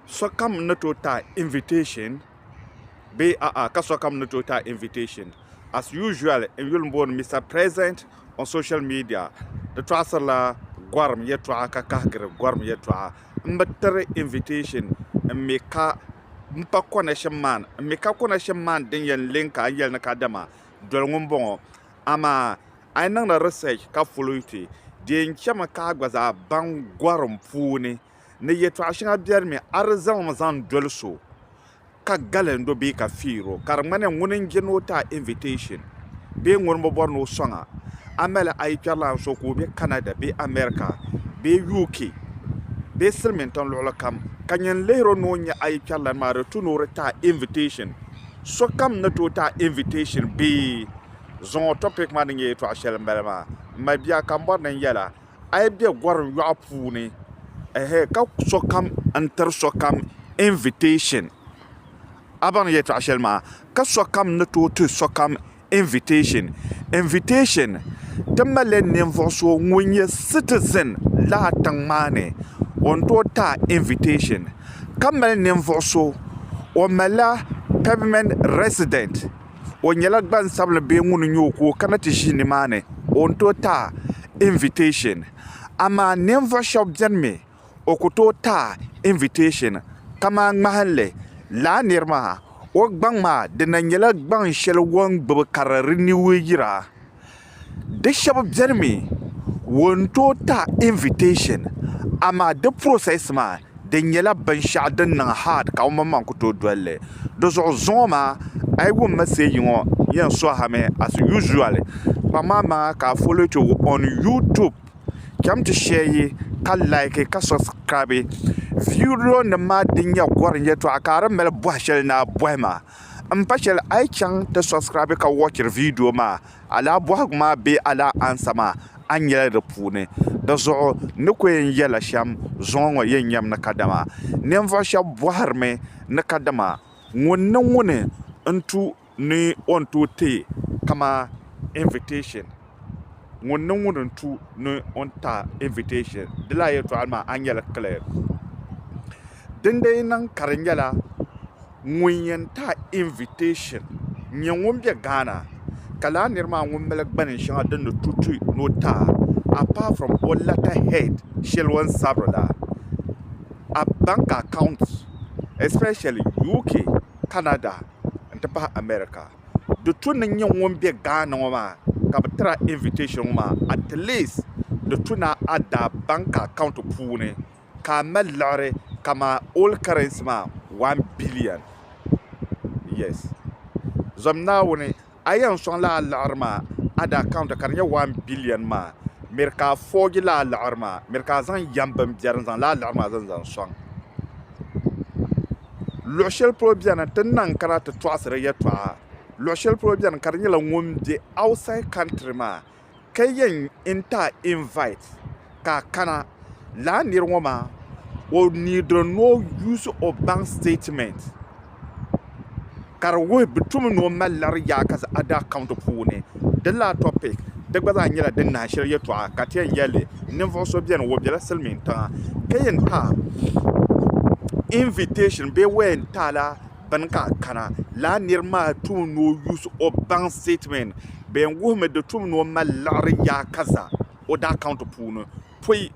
Sokam ni tooi ti a invitation bee a'a ka sokam ni tooi ti a invitation. As usual n yuli m-booni Mister President on social media di tɔɣisirila gɔrim yɛltɔɣa ka kahigiri gɔrim yɛltɔɣa. M bi tiri invitation m mi ka m pa connection man m mi ka connection man din yɛn link a n-yɛli ni kadama doli ŋun bɔŋɔ amaa a yi niŋdi research ka follow ti di yɛn chami ka a gba zaa baŋ gɔrim puuni ni yɛtɔɣa shɛŋa beni mi a di zaŋmi zaŋ doli so ka galindo bee ka feer o ka di ŋmanila ŋuni n-je ni o ti a invitation bee ŋuni bi bɔri ni o sɔŋ a. A mali a yi kpɛrilana so ka o be Canada bee America bee UK bee silimiintiŋ luɣili kam ka nyin lihiri o ni o nya a yi kpɛrilana maa di tu ni o di ti a invitation. Sokam ni tooi ti a invitation bee zuŋɔ topic maa ni nyɛ yɛtɔɣa shɛli m-bala maa. M mabia ka m bɔri ni n yɛl a A yi be gɔrim yɔɣu puuni ɛhɛ ka sokam n-tiri sokam invitation a baŋ ni yɛltɔɣa shɛli maa ka sokam ni tooi ti sokam invitation invitation ti malila ninvuɣ so ŋun nyɛ citizen lala tiŋ maa ni o ni tooi ti a invitation ka mali ninvuɣ so o malila permanent resident. O nyɛla gbansabinli bee ŋuni n-nyɛ o ka o kana ti ʒi nimaani o ni tooi ti a invitation amaa ninvuɣ shɛba beni mi o ku tooi ti a invitation kaman ŋmahinli lala niri maa o gbaŋ maa di na nyɛla gbaŋ shɛli o ni gbubi ka di renew yira. Di shɛba beni mi o ni tooi ti a invitation amaa di process maa di nyɛla binshɛɣu din niŋ hard ka ŋun maŋmaŋ ku tooi doli li. Di zuɣu zuŋɔ maa a yi wum message ŋɔ n yɛn sɔhimi as usual kpaŋ maa maŋa ka a follow ti on YouTube cham ti share ka like ka subscribe video nim maa din nyɛ gorim yɛltɔɣa ka a di mali bɔhi shɛli ni a bɔhi ma m pa shɛli a yi chaŋ ti subscribe ka watchiri video maa A lahi bɔhigu maa bee a lahi ansa maa a ni nyɛla di puuni. Di zuɣu n ni ku yɛn yɛla shɛm zuŋɔ ŋɔ yɛn nyɛmi ni kadama ninvuɣ shɛb bɔhirimi ni kadama ŋun ni ŋuni n-tu ni o ni tooi ti kaman invitation ŋun ni ŋuni n-tu ni o ni ti a invitation di lala yɛltɔɣili maa a ni nyɛli clear. Dindee niŋ ka di nyɛla ŋun yɛn ti a invitation n-nyɛ ŋun be Ghana ka lala niri maa ŋun mali gbani shɛŋa din ni tu ti ni o ti a apart from o letter head shɛli o ni sabiri la a bank account especially UK, Canada n-ti pahi America di tu ni nyɛ ŋun be Ghana ŋɔ maa ka bɛ tiri a invitation ŋɔ maa at least di tu ni a daa bank account puuni ka a mali liɣiri kaman old currency maa 1 billion yes zom Naawuni a yɛn sɔŋ lala liɣiri maa a di account ka di nyɛ 1 billion maa miri ka a forge lala liɣiri maa miri ka a zaŋ yɛm bin biɛri n zaŋ lala liɣiri maa zaŋ zaŋ sɔŋ luɣu shɛli polo biɛni ti ni na kana ti tɔɣisiri yɛltɔɣa luɣu shɛli polo biɛni ka di nyɛla ŋun be outside country maa ka yɛn n-ti a invite ka a kana, lala niri ŋɔ maa o neediri ni o use o bank statement ka di wuhi bɛ tumi ni o mali liɣiri yaakaza a di account puuni. Di lala topic di gba zaa nyɛla din nahi shɛli yɛltɔɣa ka ti yɛn yɛli li ninvuɣ so beni o bela silimiin tiŋa ka yɛn ti a invitation bee o yɛn ti a la bini ka a kana lala niri maa tumi ni o use o bank statement bee n wuhimi di tumi ni o mali liɣiri yaakaza o daa account puuni pɔi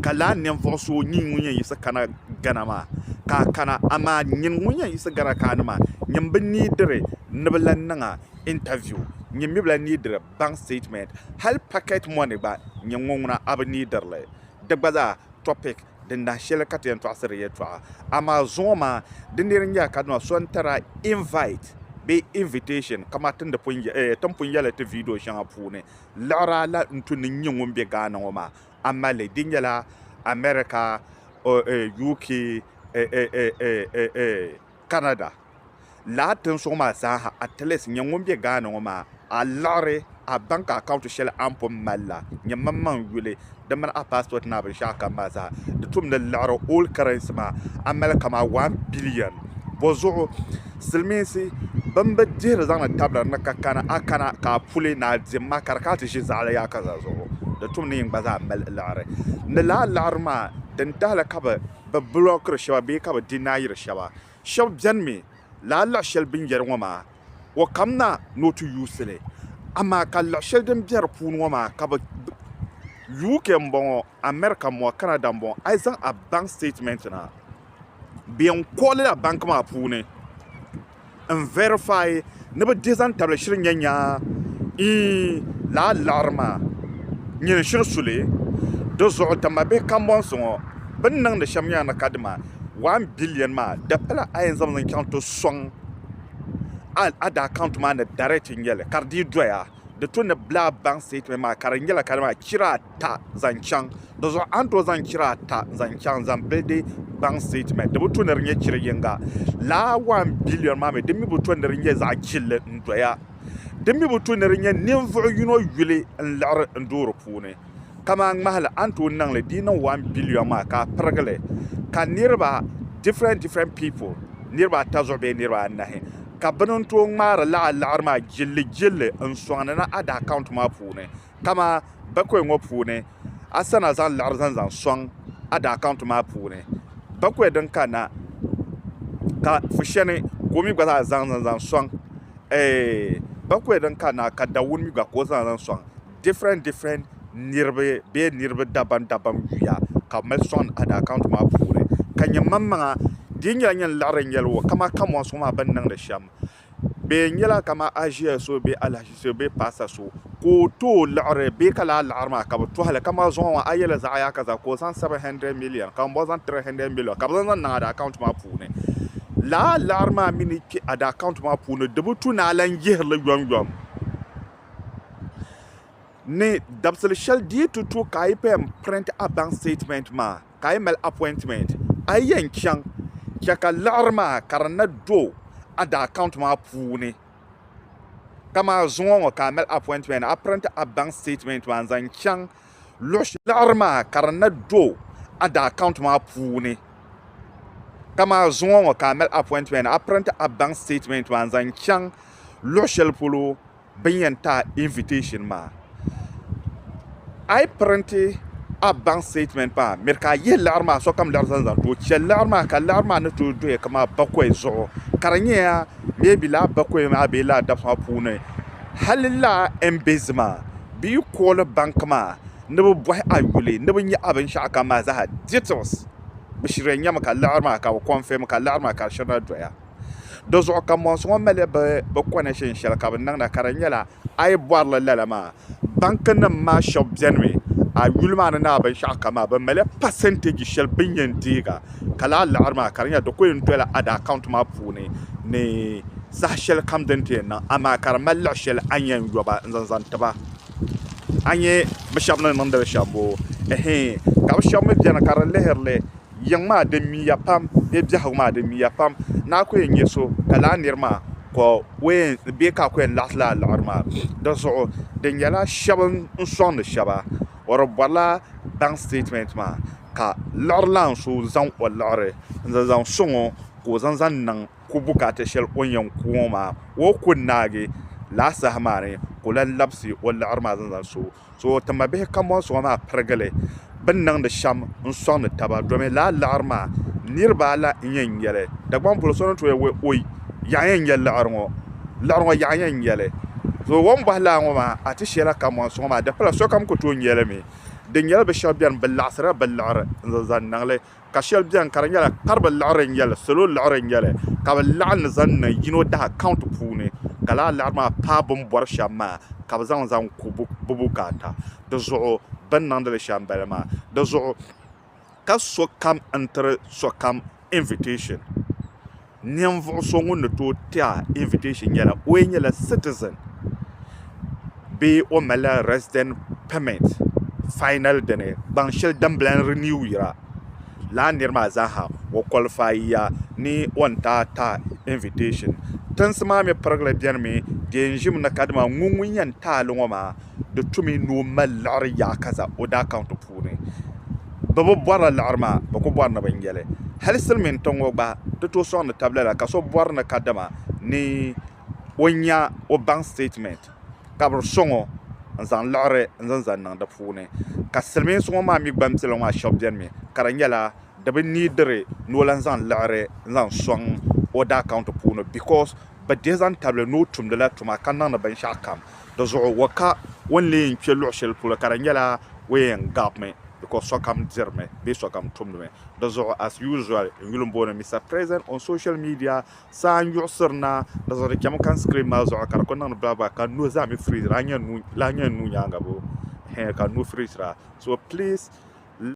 ka lala ninvuɣu so nyin ŋun yɛn yiɣisi kana Ghana maa ka a kana amaa nyin ŋun yɛn yiɣisi Ghana kana maa nyin bi neediri ni bi lahi niŋ a interview nyin mi bi lahi neediri bank statement hali pocket money gba nyin ŋun ŋuna a bi neediri li di gba zaa topic Din dahin shɛli ka ti yɛn tɔɣisiri di yɛltɔɣa, amaa zuŋɔ maa di niri n-nyɛla kadama so n-tiri a invite bee invitation kaman ti ni pun ti ni pun yɛli ti video shɛŋa puuni liɣiri a la n-tu ni n-nyɛ ŋun be Ghana ŋɔ maa a mali li di nyɛla America, UK, Canada lala tinsi ŋɔ maa zaaha at least nyɛ ŋun be Ghana ŋɔ maa a liɣiri a bank account shɛli a ni pun mali la nyɛ maŋmaŋ yuli di mini a passport ni a binshɛɣu kam maa zaa di tum ni liɣiri old currency maa a mali kamani 1 billion bɔzuɣu silimiinsi bɛn bi dihiri zaŋdi tabili ni ka kana a kana ka a puli ni a dim ma ka di kana ti ʒi zaɣili yaa ka zaa zuɣu di tum ni yin gba zaa mali liɣiri ni lala liɣiri maa din tahili ka bɛ. bi blockiri shɛba bee ka bi deny-iri shɛba. Shɛba beni mi lala luɣ shɛli bɛ ni yɛri ŋɔ maa o kamina ni o ti yuusi li, amaa ka luɣ shɛli din be di puuni ŋɔ maa ka bɛ UK m-bɔŋɔ, America m-bɔŋɔ, Canada m-bɔŋɔ, a yi zaŋ a bank statement na bɛ yɛn kɔɣili la bank maa puuni n-verify ni bɛ dihi zaŋ tabili shiri nya nya iin lala liɣiri maa nyini shiri su li. Di zuɣu ti mabihi kambɔnsi ŋɔ bɛ ni niŋdi shɛm nyɛla ni kadama 1 billion maa di pala a yɛn zaŋ zaŋ chaŋ ti sɔŋ a da account maa ni direct n nyɛli ka di dii doya di tu ni bila bank statement maa ka di nyɛla ka di maa chira ata zaŋ chaŋ di zuɣu a ni tooi zaŋ chira ata zaŋ chaŋ zaŋ bildi bank statement di bi tu ni di nyɛ chiri yinga lala 1 billion maa mi di mi bi tu ni di nyɛ zaɣ jilli n doya di mi bi tu ni di nyɛ ninvuɣu yino yuli n liɣiri n doori puuni Kamani ŋmahili a ni tooi niŋli di yi niŋ 1 billion maa ka a pirigi li ka niriba different different people niriba ata zuɣu bee niriba anahi ka bini n tooi ŋmaari lala liɣiri maa jilli jilli n sɔŋdi na a da account maa puuni kamani bakɔi ŋɔ puuni a sana zaŋ liɣiri zaŋ zaŋ sɔŋ a da account maa puuni bakɔi din kanna ka Fusheni ka o mi gba zaa zaŋ zaŋ zaŋ sɔŋ bakɔi din kanna ka Dawuni mi gba ka o zaŋ zaŋ sɔŋ different different niriba bee niriba dabam dabam yuya ka bɛ mali sɔŋdi a di account maa puuni ka nyɛ maŋmaŋa di yi nyɛla nyin liɣiri n-nyɛli o kamani kamɔnsi ŋɔ maa bɛ ni niŋdi shɛm bee n-nyɛla kamani a ʒiya so bee alahichi so bee paasita so ka o ti o liɣiri bee ka lala liɣiri maa ka bɛ tɔhi li kamani zuŋɔ ŋɔ a yɛla zaɣ yaakaza ka o zaŋ 700 million ka ŋun bɔŋɔ zaŋ 300 million ka bɛ zaŋ zaŋ niŋ a di account maa puuni lala liɣiri maa mi ni kpe a di account maa puuni di bi tu ni a lan yihiri li yomyom. Ni dabisili shɛli di yi ti to ka a yi pa yɛn print a bank statement maa ka a yi mali appointment a yi yɛn chaŋ chɛ ka liɣiri maa ka di na do a da account maa puuni kamani zuŋɔ ŋɔ ka a mali appointment a print a bank statement maa n-zaŋ chaŋ luɣ shɛli liɣiri maa ka di na do a da account maa puuni kamani zuŋɔ ŋɔ ka a mali appointment a print a bank statement maa n-zaŋ chaŋ luɣ shɛli polo bɛ ni yɛn ti a invitation maa, a yi pirinti a bank statement maa miri ka a yihi liɣiri maa sokam liɣiri zaŋ zaŋ ti o, chɛ liɣiri maa ka liɣiri maa ni tooi doya kamani bakɔi zuɣu ka di nyɛla maybe lala bakɔi maa bee lala dabisa maa puuni hali lala embassy maa bɛ yi call bank maa ni bɛ bɔhi a yuli ni bɛ nya a binshɛɣu kam maa zaa details bɛ shiri yɛn nyami ka liɣiri maa ka bɛ confirm ka liɣiri maa ka di shiri na doya. Di zuɣu ka mɔnsi ŋɔ mali bɛ connection shɛli ka bɛ niŋda ka di nyɛla a yi bɔri li lala maa bankinima maa shɛba benimi a yuli maa ni ni a binshɛɣu kam maa bɛ malila percentage shɛli bɛ ni yɛn deegi a ka lala liɣiri maa ka di nyɛla di ku yɛn dola a di account maa puuni ni saha shɛli kam din ti yɛn niŋ amaa ka di mali liɣi shɛli a ni yɛn yo ba n-zaŋ zaŋ ti ba. A nya bɛ shɛba ni niŋdi li shɛm boo? Ɛhɛin ka bɛ shɛba mi beni ka di lihiri li Yiŋ maa di miya pam bee biɛhigu maa di miya pam ni a ku yɛn nyɛ so ka lala niri maa ka o yɛn bee ka a ku yɛn laɣisi lala liɣiri maa di zuɣu di nyɛla shɛba n-sɔŋdi shɛba o di bɔrila bank statement maa ka liɣiri lan so zaŋ o liɣiri n-zaŋ zaŋ sɔŋ o ka o zaŋ zaŋ niŋ ku bukaata shɛli o ni yɛn ku ŋɔ maa o ku naagi lala saha maa ni ka o lan labisi o liɣiri maa zaŋ zaŋ so So ti mabihi kambɔnsi ŋɔ maa pirigili bɛ ni niŋdi shɛm n-sɔŋdi taba domi lala liɣiri maa niriba ala n-yɛn nya li. Dagbaŋ polo so ni tooi yɛli oi yaɣa n-yɛn nya liɣiri ŋɔ, liɣiri ŋɔ yaɣa n-yɛn nya li. So o ni bɔhi lala ŋɔ maa a ti sheela kambɔnsi ŋɔ maa di pala sokam ku tooi nya li mi. Di nyɛla bɛ shɛba beni bɛ laɣisirila bɛ liɣiri n-zaŋ zaŋ niŋ li. Ka shɛli beni ka di nyɛla kparibi liɣiri n nyɛli salo liɣiri n nyɛli ka bi laɣim li zaŋ niŋ yino daa account puuni ka lala liɣiri maa paai bini bori shɛm maa ka bi zaŋ zaŋ ku bi bukaata di zuɣu bini niŋdili shɛm n bala maa di zuɣu ka sokam n tiri sokam invitation Ninvuɣ so ŋun ni tooi ti a invitation nyɛla o yi nyɛla citizen bee o malila resident permit final dini gbaŋ shɛli din bi lan renew yira lala niri maa zaaha o qualify ya ni o ni ti a ti a invitation. Tinsi maa mi pirigili benimi di yɛn ʒimi ni kadama ŋun ŋun yɛn ti a li ŋɔ maa di tumi ni o mali liɣiri yaɣa kaza o daa account puuni. Bɛ bi bɔrila liɣiri maa, bɛ ku bɔri ni bɛ nya li. Hali silimiin tiŋ ŋɔ gba ti tooi sɔŋdi taba lala ka so bɔri ni kadama ni o nya o bank statement ka bɛ sɔŋ o n-zaŋ liɣiri n-zaŋ zaŋ niŋ di puuni. Ka silimiinsi ŋɔ maa mi gbampiɛla ŋɔ maa shɛba benimi ka di nyɛla Di bi neediri ni o lan zaŋ liɣiri n-zaŋ sɔŋ o da account puuni because bɛ dihi zaŋ tabili ni o tumdila tuma ka niŋdi binshɛɣu kam. Di zuɣu o ka o ni lee yɛn kpe luɣ shɛli polo ka di nyɛla o yɛn gabimi because sokam dirimi bee sokam tumdimi. Di zuɣu as usual n yuli m-booni Mister President on social media saa n-yuɣisiri na di zuɣu di chami ka n screen maa zuɣu ka di kuli niŋdi black black ka n nuhi zaa mi freezira a nya n nuu nyaaŋa boo ka n nuu freezira so please.